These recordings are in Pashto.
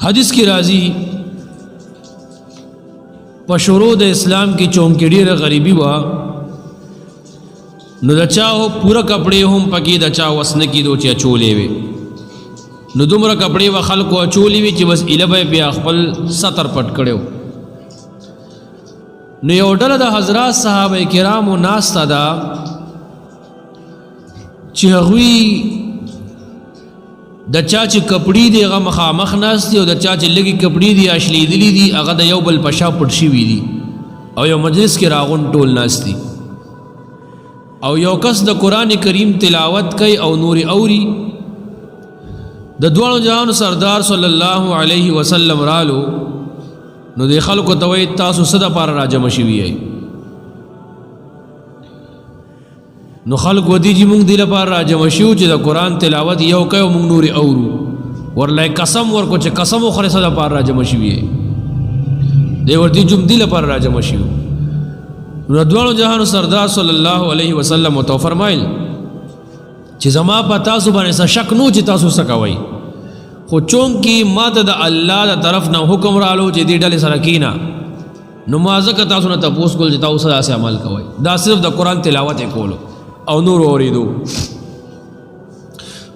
حدیث کې راځي، په شروع د اسلام کې چونکې ډېره غریبي وه، نو د چا پوره کپڑے هم پکې د چا وس نه کېدو چې اچولې وي. نو دومره کپڑے و خلکو اچولې وي چې بس ایله به یې بیا خپل ستر پټ کړی. نو یو ډله د حضرات صحابه کرامو ناسته ده چې هغوی د چا چې کپړې دي هغه مخامخ ناست دي، او د چا چې لږې کپړې دي اشلیدلې دي هغه د یو بل په شا پټ شوي دي، او یو مجلس کې راغون ټول ناست دي، او یو کس د قرآن کریم تلاوت کوي او نور اوري. د دواړو جهانو سردار صلی الله علیه وسلم رالو، نو د خلکو ته وایي تاسو څه دپاره راجمع شوي یئ؟ نو خلک ودی چې مونږ دې لپاره راجمع شو چې د قرآن تلاوت یو کوي او مونږ نورې اورو. ورله قسم ورکو چې قسم وخورې څه دپاره راجمع شوي یئ؟ دی ورته چې دې لپاره راجمع شوي. نو دواړو جهانو سردار صلی الله علیه وسلم ورته وفرمایل چې زما په تاسو باندې څه شک نو چې تاسو څه کوئ، خو چونکې ما ته د الله د طرف نه حکم رالو چې دې ډلې سره کینه، نو ما ځکه تاسو نه تپوس کول چې تاسو داسې عمل کوئ. دا صرف د قرآن تلاوت یې کولو او نور اورېدو.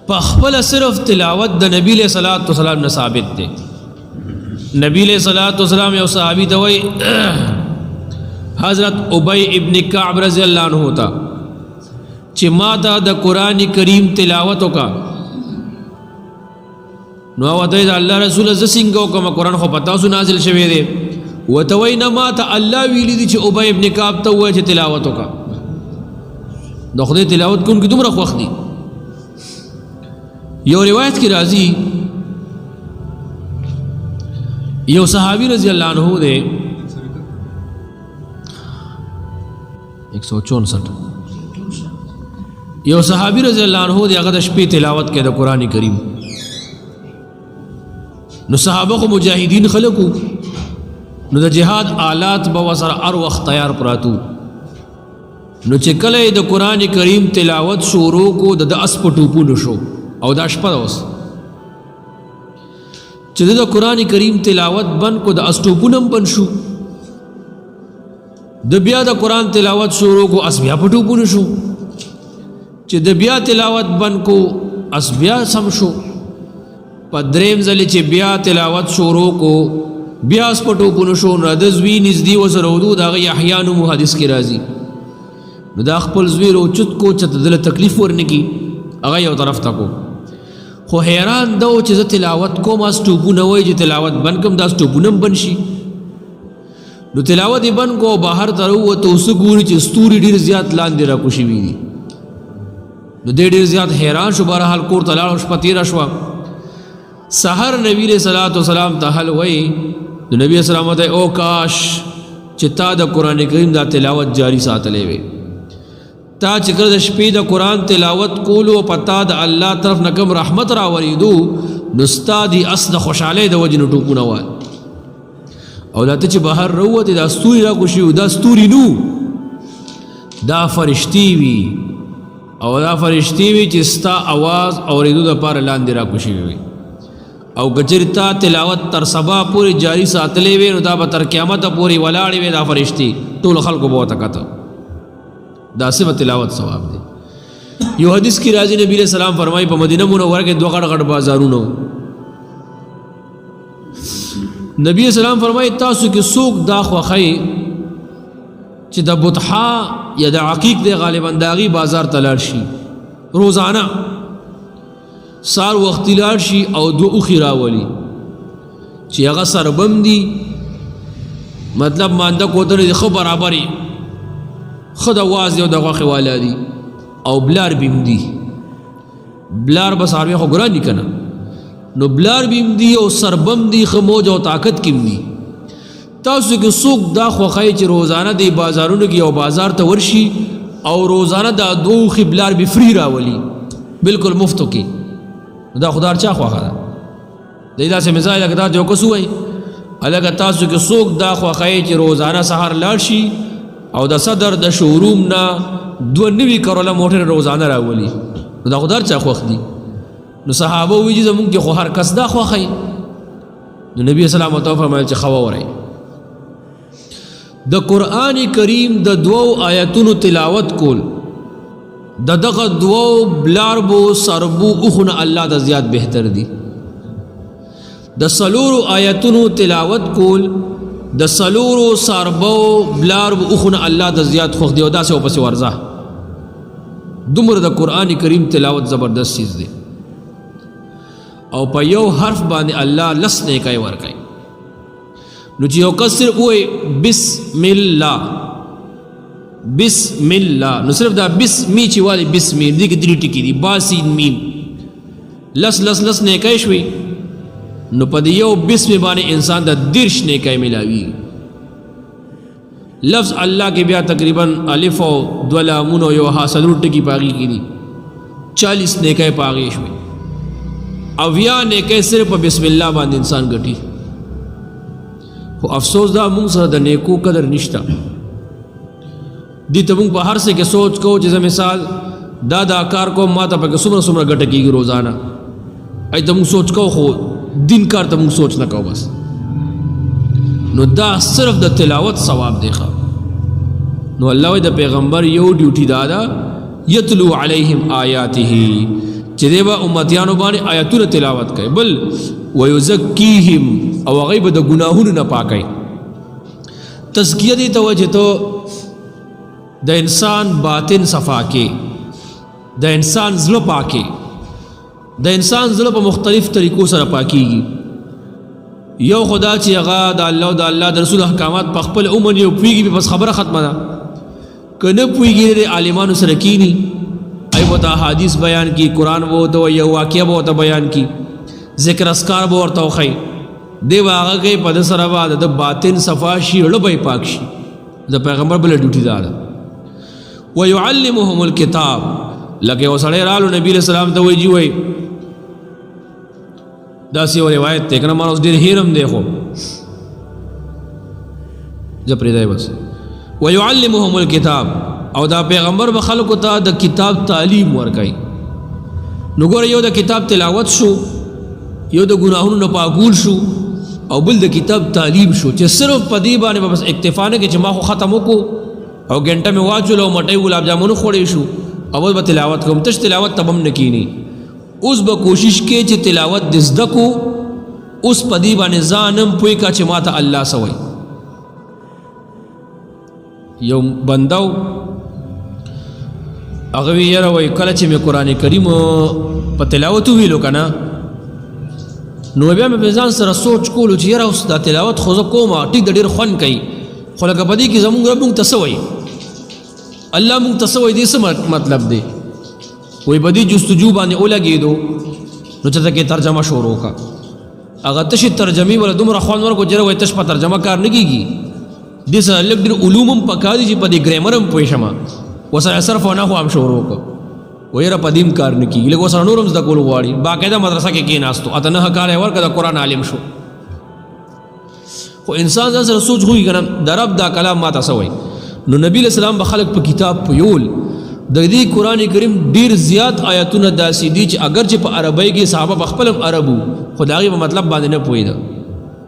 په خپله صرف تلاوت د نبی علیہ الصلوة والسلام نه ثابت دی. نبی علیہ الصلوة والسلام یو صحابي ته وایي، حضرت ابی ابن کعب رضی الله عنه ته، چې ما ته د قرآن کریم تلاوت وکړه. نو هغه ته د الله رسول زه څنګه وکړم، قرآن خو په تاسو نازل شوی دی. ورته وایي نه، ما ته الله ویلي دي چې ابی ابن کعب ته ووایه چې تلاوت وکړه. د خدای تلاوت کوونکي دومره خوښ دي. یو روایت کې راځي، یو صحابي رضی الله عنه دی، 164، یو صحابي رضی الله عنه دی، هغه د شپې تلاوت کوي د قرآن کریم. نو صحابه خو مجاهدین خلکو، نو د جهاد آلات به وسره هر وخت تیار پراتو. نو چې کله د قرآن کریم تلاوت شروع کو، د اس په ټوپونو شو، او دا شپه ده اوس چې د قرآن کریم تلاوت بند کو، د اس ټوپونه هم بند شو. د بیا د قرآن تلاوت شروع کو، اس بیا په ټوپونو شو. چې د بیا تلاوت بند کو، اس بیا سم شو. په دریم ځل چې بیا تلاوت شروع کو، بیا اس په ټوپونو شو. نو د زوی نږدې وسره ودو، د هغه یحیی نوم حدیث کې راځي. نو دا خپل زوی روچت کو چې دله تکلیف ورنکي، هغه یو طرف ته کو. خو حیران ده چې زه تلاوت کوم، اس ټوپونه وایي چې تلاوت بند کړم، دا اس ټوپونه هم بند شي. نو تلاوت یې بند کو، بهر ته راووته، اوس ګوري چې ستوري ډېر زیات لاندې راکوز شوي دي. نو دی ډېر زیات حیران شو. بهرحال کور ته لاړ، شپه تېره شوه. سحر نبی علیہ الصلوة والسلام ته حال وایي. نو نبی علیہ السلام ته، او کاش چې تا د قرآن کریم دا تلاوت جاری ساتلی وي. تا چې کله د شپې د قرآن تلاوت کولو او په تا د الله طرف نه کوم رحمت راورېدو، نو ستا د اس د خوشحالۍ د وجې نه ټوپونه وال، او دا ته چې بهر راووتې دا ستوري راکوز شوي، دا ستوري نو دا فرشتې وي، او دا فرشتې وي چې ستا اواز اورېدو دپاره لاندې راکوز شوي وي. او که چېرې تا تلاوت تر سبا پورې جاری ساتلی وي، نو دا به تر قیامته پورې ولاړې وي دا فرشتې، ټولو خلکو به ورته کته. دا صرف تلاوت ثواب دی. یو حدیث کې راځي، نبی علیہ السلام فرمایي، په مدینه منوره کې دوه غټ غټ بازارونه. نبی اسلام فرمایي، تاسو کې څوک دا خوښوي چې د بطحا یا د عقیق دی غالبا د هغې بازار ته لاړ شي، روزانه سار وختي لاړ شي او دوه اوښي راولي چې هغه سربم دي، مطلب مانده کوترې دي، ښه برابرې، ښه د وازدې او د غوښې والا دي، او بلار بیم دي. بلار به څاروی خو ګران دي که نه، نو بلار بیم دي او سربم دي، ښه موج او طاقت کې دي. تاسو کې څوک دا خوښوي چې روزانه د بازارونو کې یو بازار ته ورشي او روزانه دا دوه اوښي بلار به فري راولي، بالکل مفتو کې؟ دا خو د هر چا خوښه ده. دی داسې مزاج لکه دا یو کس ووایي، هلکه تاسو کې څوک دا خوښوي چې روزانه سهار لاړ شي او د صدر د شوروم نه 92 کروله موټر روزانه راولي؟ نو دا خو د هر چا خوښ دي. نو صحابه وایي چې زمونږ کې خو هر کس دا خوښوي. نو نبی اسلام ته فرمایل چې خوا ورای. د قران کریم د دوو آیتونو تلاوت کول د دغه دوو بلاربو سربو اوخونه الله د زیات بهتر دي. د سلورو آیتونو تلاوت کول د سلورو سربو بلاربو اوخونه الله د زیات خوښ دی. او داسې وپسې ورځه. دومره د قران کریم تلاوت زبردست چیز دی. او په یو حرف باندې الله لس نیکۍ ورکوي. نو چې یو کس صرف ووایي بسم الله بسم الله، نو صرف دا بسمی چې والي بسمی دې کې درې ټکي دي، با سین میم، لس لس لس نیکۍ شوې. نو په دې یو بسم باندې انسان د 30 نیکۍ ملاوي. لفظ الله کې بیا تقریبا الف او دوه لامونه او یو ها څلور ټکي په هغې کې دي، 40 نیکۍ په هغې شوې. اویا نیکۍ صرف په بسم الله باندې انسان ګټي. خو افسوس دا موږ سره د نیکو قدر نشته. دې ته موږ په هر څه کې سوچ کوو چې زه مثال دا دا کار کوم، ما ته پکې څومره څومره ګټه کېږي روزانه. ای ته موږ سوچ کوو، خو دین کار ته موږ سوچ نه کوو بس. نو دا صرف د تلاوت ثواب دی. ښه، نو الله وایي د پیغمبر یو ډیوټي دا ده، یتلو علیهم آیاته، چې دی به امتیانو باندې آیتونه تلاوت کوي. بل ویزکیهم، او هغوی به د ګناهونو نه پاکوي. تزکیه دې ته وایي چې ته د انسان باطن صفا کې، د انسان زړه پاکې. د انسان زړه په مختلف طریقو سره پاکیږي. یو خدا چې هغه د الله او د الله د رسول احکامات په خپل ومني او پوهېږي، بس خبره ختمه ده. که نه پوهېږي د عالمانو سره کینی، ای ورته احادیث بیان کی، قرآن به ورته وایي، یو واقعه به ورته بیان کی، ذکر اذکار به ورته وښیي. دی به هغه کوي، په ده سره به د ده باطن صفا شي، زړه به یې پاک شي. د پیغمبر بله ډیوټي دا ده. ویعلمهم الکتاب، لکه یو سړی رالو نبي علیه السلام ته وایي، جي وایي داسې یو روایت دی که نه، ما اوس ډېر هېرم دی، خو زه پرېږدی بس. ویعلمهم الکتاب، او دا پیغمبر به خلکو ته د کتاب تعلیم ورکوي. نو ګوره، یو د کتاب تلاوت شو، یو د ګناهونو نه پاکول شو، او بل د کتاب تعلیم شو. چې صرف په دې باندې به بس اکتفا نه کوي چې ما خو ختم وکړو او ګنټه مې واچوله او مټۍ ګلاب جامن وخوړی شو او بس به تلاوت کوم، تش تلاوت ته به هم نه کښېني. اوس به کوشش کوي چې تلاوت دې زده کړو، اوس په دې باندې ځان هم پوه کړه چې ما ته الله څه وایي. یو بنده و، هغه وی یاره وایي کله چې مې قرآن کریم په تلاوت وویلو که نه، نو بیا مې په ځان سره سوچ کولو چې یاره اوس دا تلاوت خو زه کوم، ټیک د ډېر خوند کوي، خو لکه په دې کې زموږ رب موږ ته څه وایي، الله موږ ته څه وایي، دې څه مطلب دی؟ وایي په دې جستجو باندې ولګېدو، نو چې کې ترجمه شروع کړه. هغه تشې ترجمې وله دومره خوند ورکړو چې وایي تش په ترجمه کار نه کېږي، دې سره لږ ډېر علوم هم پکار دي چې په دې ګرامر هم پوه شم. ورسره صرف او نحو هم شروع کړو، وایي یاره په دې هم کار نه کېږي، لږ ورسره نور هم زده کول غواړي. باقاعده مدرسه کې کېناستو، 8-9 کاله یې ورکړه، د قرآن عالم شو. خو انسان ځان سره سوچ خوږي که نه، د رب دا کلام ما ته څه وایي؟ نو نبی علیه السلام به خلک په کتاب پویول. د دې قرآن کریم ډېر زیات آیتونه داسې دي چې اګر چې په عربۍ کې صحابه په خپل هم عرب وو، خو د هغې په مطلب باندې نه پوهېده.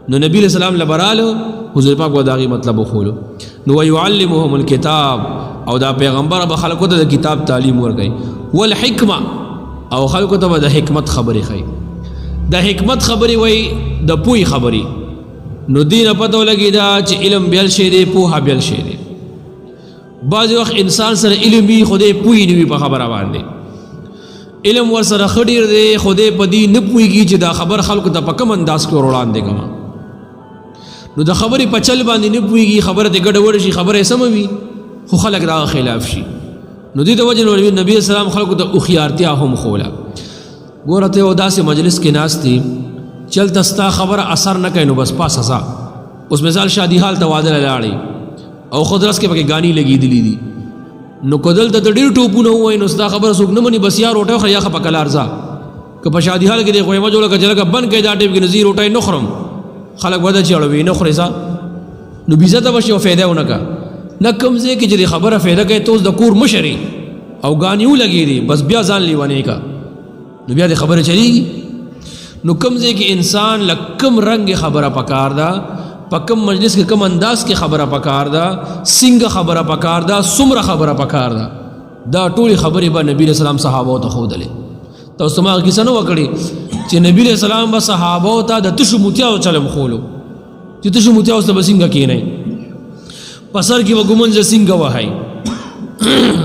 نو نبی علیه السلام له به راله، حضور پاک به د هغې مطلب وښولو. نو ویعلمهم الکتاب، او دا پیغمبر به خلکو ته د کتاب تعلیم ورکوي، والحکمه، او خلکو ته به د حکمت خبرې ښیي. د حکمت خبرې وایي، د پوهې خبرې. نو دې نه پته ولګېده چې علم بېل شی دی، پوهه بېل شی دی. بعضې وخت انسان سره علم وي خو دی پوه نه وي په خبره باندې، علم ورسره ښه ډېر دی خو دی په دې نه پوهېږي چې دا خبر خلکو ته په کوم انداز کې ور وړاندې کړم. نو د خبرې په چل باندې نه پوهېږي، خبره دې ګډه وډه شي، خبره یې سمه وي خو خلک د هغه خلاف شي. نو دې د وجې نه نبی اسلام خلکو ته هوښیارتیا هم ښوله. ګوره ته یو داسې مجلس کې ناست یې چې هلته ستا خبره اثر نه کوي، نو بس پاسه ځه. اوس مثال شادي حال ته واده له لاړې او خو درس کې پکې ګانې لګېدلې دي، نو که دلته ته ډېر ټوپونه ووایې نو ستا خبره څوک نه مني، بس یا روټۍ وخوره یا ښه په کلار ځه. که په شادي حال کې دې غویمه جوړه کړه چې لکه بند کړې دا ټیپ کې، نو زه روټۍ نه خورم، خلک به دا چې اړوي نه خورې ځه، نو بېعزته به شي او فایده ونه کړه. نه کوم ځای کې چې دې خبره فایده کوي، ته اوس د کور مشر یې او ګانې ولګېدې، بس بیا ځان لیونی کړه، نو بیا دې خبره چلېږي. نو کوم ځای کې انسان له کوم رنګ خبره پکار ده، په کوم مجلس کې کوم انداز کې خبره پکار ده، څنګه خبره پکار ده، څومره خبره پکار ده، دا ټولې خبرې به نبی علیہ السلام صحابو ته ښودلې. تاسو ما کیسه نه وکړي چې نبی علیہ السلام به صحابو ته د تشو موتیاو چلم خولو چې تشو موتیاو ته به څنګه کینئ، په سر کې به ګومنځ څنګه وهئ.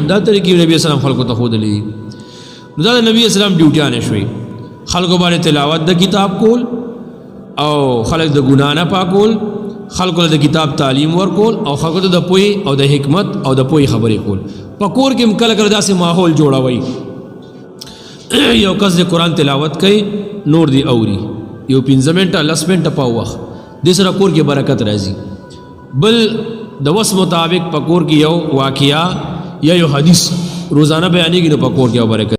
دا طریقې نبی اسلام خلکو ته ښودلې. نو دا د نبی اسلام ډیوټیانې شوې، خلکو باندې تلاوت د کتاب کول او خلک د ګنا نه پاکول، خلکو ته د کتاب تعلیم ورکول او خلکو ته د پوهې او د حکمت او د پوهې خبرې کول. په کور کې هم کله کله داسې ماحول جوړوي، یو کس د قرآن تلاوت کوي، نور دی اوري، یو 5 منټه 10 منټه په وخت دې سره کور کې برکت راځي. بل د وس مطابق په کور کې یو واقعیا یا یو حدیث روزانه بیانېږي، نو په کور کې برکت.